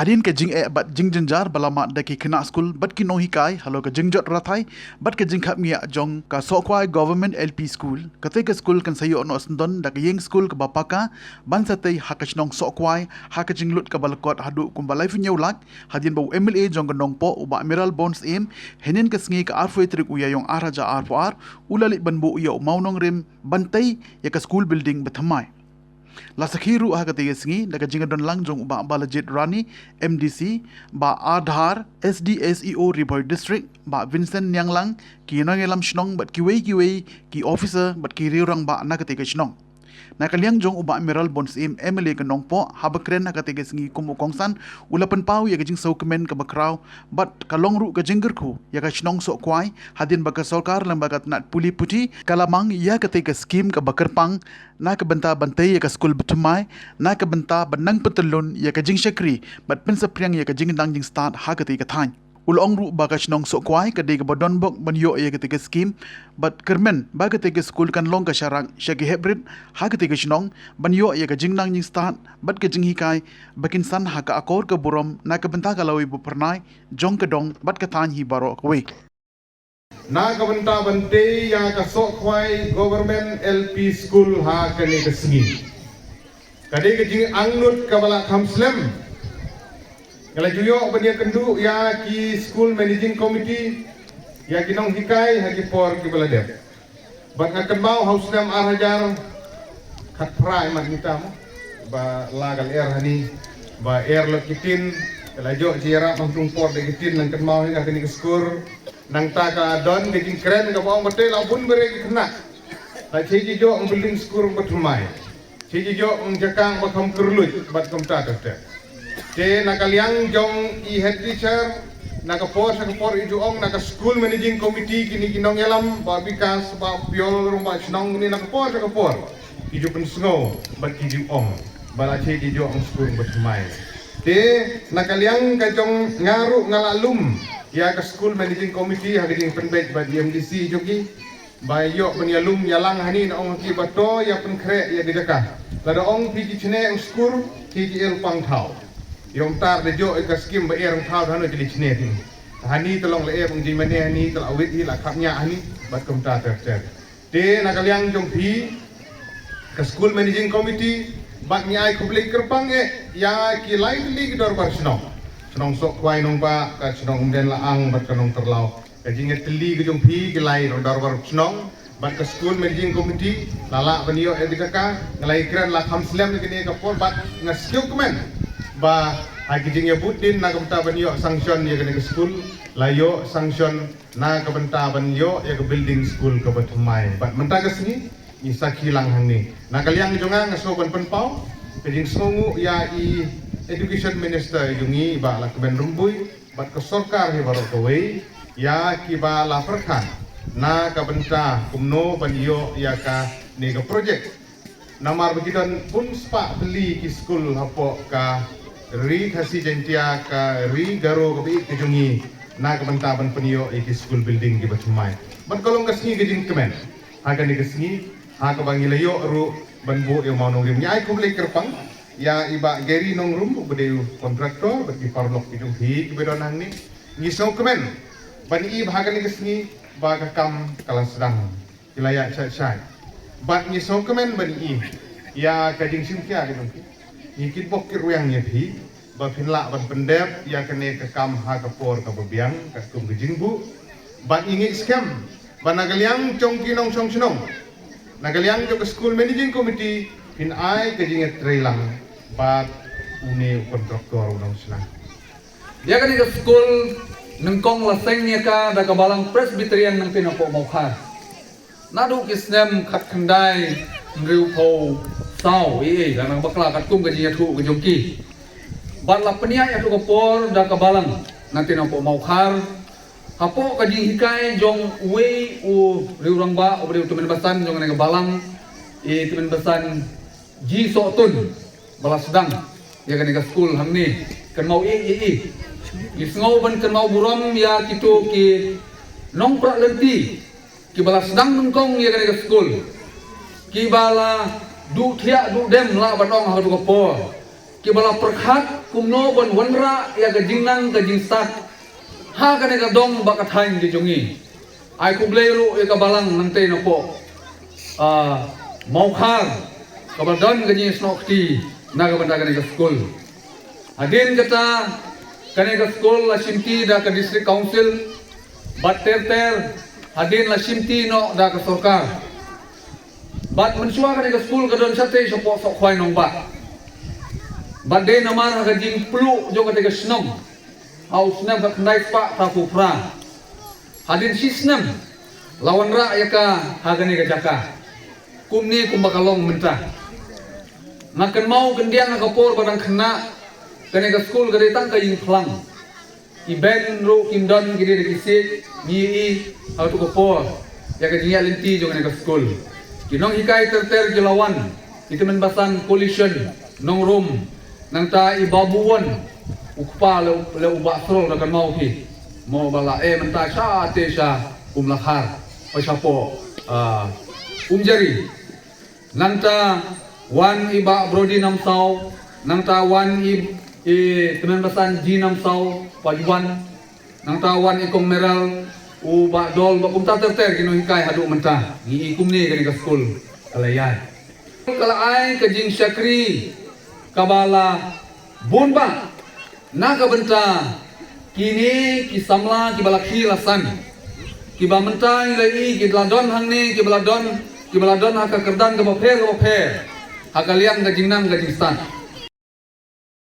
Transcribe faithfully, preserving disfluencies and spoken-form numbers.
Hadien ka jingeh bad jingjynjar ba la mad da ki khynnah skul bad ki nonghikai halor ka jingjot rathai bad ka jingkhapngiah jong ka Sohkwai Government L P School, kata ka skul kan sa ïoh noh syndon da ka ïing skul kaba paka ban sa tei ha ka shnong Sohkwai ha ka jinglut kaba la kot haduh kumba laiphew lak, hadien ba u M L A jong ka Nongpoh, u Bah Mayralborn Syiem, hynnin ka sngi ka arphew tarik u Ïaïong ar hajar arphew ar, u la leit ban buh ïa u mawnongrim ban tei ïa ka skul building bathymmai. La sakhi ruh ha kata ka sngi da ka jingdon lang jong u Bah Balajied Rani, M D C, Bah Adhar, S D S E O Ri Bhoi District, Bah Vincent Nianglang, ki nongïalam shnong bad kiwei kiwei ki officer bad ki riew rangbah na kata ka shnong. Na ka liang jong u Bah Mayralborn Syiem, M L A ka Nongpoh, haba kren ha kata ka sngi kum u kongsan, u la pynpaw ïa ka jingsngewkmen kaba khraw bad ka long ruh ka jingkyrkhu ïa ka shnong Sohkwai, hadien ba ka sorkar lem bad ka tnat pule puthi ka la mang ïa kata ka skhim kaba kyrpang na ka bynta ban tei ïa ka skul bathymmai, na ka bynta ban nang pyntyllun ïa ka jingshakri bad pynsaphriang ïa ka jingdang jingstad ha kata ka thaiñ. U la ong ruh ba ka shnong Sohkwai ka dei kaba donbok ban ïoh ïa kata ka skhim bad kyrmen ba kata ka skul kan long ka sharak sha ki heprit ha kata ka shnong ban ïoh ïa ka jingdang jingstad bad ka jinghikai ba kin san ha ka akor ka burom na ka bynta ka lawei ba phyrnai jong ka dong bad ka thaiñ hi baroh kawei. Na ka bynta ban tei ïa ka Sohkwai Government L P School ha kane ka sngi. Ka dei ka jingangnud kaba la kham slem. Nga la ju ïoh ban ïakynduh ïa ki School Managing Committee, ïa ki nonghikai ha ki por kiba la dep. Bad nga kynmaw ha u snem ar hajar khatphra, imat nita mo, ba la ka lyer hani, ba er lut ki tin, ka la jooh jingïarap hangtu por de ki tin, nang kynmaw hi nga kane ka skur. Nangta ka don ka jingkren kaba ong ba te la bun bere ki khynnah. La che ji jooh ong building skur bathymmai. Che ji jooh ong jaka ba kham kyrluit bad kumta ter ter. Te na ka liang jong i head teacher, na ka por sha ka por i ju ong, na ka school managing committee, kine ki nongïalam, Bah Bikas, Bah Piol, Rangbah Shnong, kine na ka por sha ka por ki ju pynsngew bad ki ju ong ba la che ji jooh ong skur bathymmai. Te na ka liang ka jong nga ruh nga la lum ïa ka school managing committee ha ka jingpynbeit bad i M D C jong ki. Ba ïoh ban ïalum ïalang hani, na ong ki ba to ïa pynkhreh ïa ka jaka. Lada ong phi ki chne ong skur, phi ki el pang thaw. Ïoh tar da jooh ïa ka skim ba er ong thaw, hano jylliew chne phi. Hani te long la em ong jingmane hani, te la wit hi, la khapngiah hani bad kumta ter ter. Te na ka liang jong phi ka school managing committee, bad ngi ai khublei kyrpang eh ïa ki lai tylli ki dorbar shnong. Shnong Sohkwai Nongbah, ka shnong Umden Laang bad ka Nongtyrlaw. Ka jingïatylli ka jong phi ki lai dorbar shnong bad ka school managing committee, la lah ban ïoh ïa ka jaka. Nga la ïakren la kham slem ïa kane ka por bad nga sngewkmen ba ha ki jingïabud dien na ka bynta ban ïoh sanction ïa kane ka school, la ïoh sanction na ka bynta ban ïoh ïa ka building school kaba thymmai. Bad mynta ka sngi ngi sakhi lang hangne. Na ka liang jong nga, nga sngew ban pynpaw ka jingsngewnguh ïa i Education Minister jong ngi, Bah Lahkmen Rymbui, bad ka sorkar hi baroh kawei, ïa kiba la pyrkhat na ka bynta kumno ban ïoh ïa kane ka project. Namar ba ki don bun spah tylli ki skul hapoh ka Ri Khasi Jaiñtia, ka Ri Garo kaba ïeit ka jong ngi, na ka bynta ban pynïoh ïa ki skul building kiba thymmai. Bad ka long ka sngi ka jingkmen ha kane ka sngi, ha kaba ngi la ïoh ruh ban buh ïa u mawnongrim. Ngi ai khublei kyrpang ïa i Bah Gary Nongrum, uba dei u contractor, bad ki paralok ki jong phi kiba don hangne. Ngi sngewkmen ban ïohi ba ha kane ka sngi ba ka kam ka la sdang, ki la ïaid shai shai. Bad ngi sngewkmen ban ïohi ïa ka jingshim khia ka jong phi. Ngi kitbok kitrwiang ïa phi ba phin lah ban pyndep ïa kane ka kam ha ka por kaba biang katkum ka jingbuh. Bad ngi ngeit skhem ba na ka liang jong ki nongshong shnong, na ka liang jong ka school managing committee, phin ai ka jingïatreilang bad une u contractor u nongshna. Ïa kane ka skul nyngkong la seng ïa ka da ka Balang Presbyterian Nongthymmai Mawkhar. Naduh ki snem khatkhyndai hynriewphew saw, eh, eh, la nang bakla katkum ka jingïathuh ka jong ki. Bad la pynïaid ïa tu ka por da ka Balang Nongthymmai Mawkhar. Hapoh ka jinghikai jong uwei u riew rangbah, uwei u tymmen basan jong kane ka Balang, i tymmen basan G Sohtun, ba la sdang ïa kane ka skul hangne. Kynmaw ïa i, i, i. Ngi sngew ban kynmaw burom ïa kito ki nongpra lynti kiba la sdang nyngkong ïa kane ka skul, kiba la duh thiah duh dem lah ban ong ha katu ka por. Kiba la pyrkhat kumno ban wanrah ïa ka jingnang ka jingstad ha kane ka dong bad ka thaiñ ka jong ngi. Ai khublei ruh ïa ka balang nangtei napoh Mawkhar kaba don ka jingsnoh kti na ka bynta kane ka skul. Hadien kata, kane ka skul la shimti da ka District Council bad ter ter hadien la shimti noh da ka sorkar. Bad mynshuwa kane ka skul ka don shatei shapoh Sohkhwai Nongbah. Bad dei namar ha ka jingpluh jong kata ka shnong ha u snem khatkhyndai spah phra phew phra, hadien shi snem la wanrah ïa ka ha kane ka jaka kumne kumba ka long mynta. Nga kynmaw kyndiang ha ka por ba dang khynnah, kane ka skul ka dei tang ka ïing phlang. Ki bench ruh kim don, ki dei da ki siej. Ngi ïohi ha kato ka por ïa ka jingïaid lynti jong kane ka skul. Ki nonghikai ter ter ki la wan, ki tymmen basan Coalition, Nongrum, nangta i Babu Won, u kpa leh, leh u Bah Srol, da kynmaw phi. Mo ba la, eh, mynta shatei sha Umlakhar, pa shapoh Umjari. Nangta wan i Bah Brody Namsaw, nangta wan i, i tymmen basan Ji Namsaw, Pajuan, nangta wan i Kong Meral, u Bah Dol, bad kumta ter ter ki nonghikai haduh mynta. Ngi i kumne kane ka skul ka la ïaid, ka la ai ka jingshakri kaba la bun bah na ka bynta kine ki samla kiba la khie la san, kiba mynta ngi la i ki la don hangne, kiba la don, kiba la don ha ka kyrdan kaba pher kaba pher ha ka liang ka jingnang ka jingstad.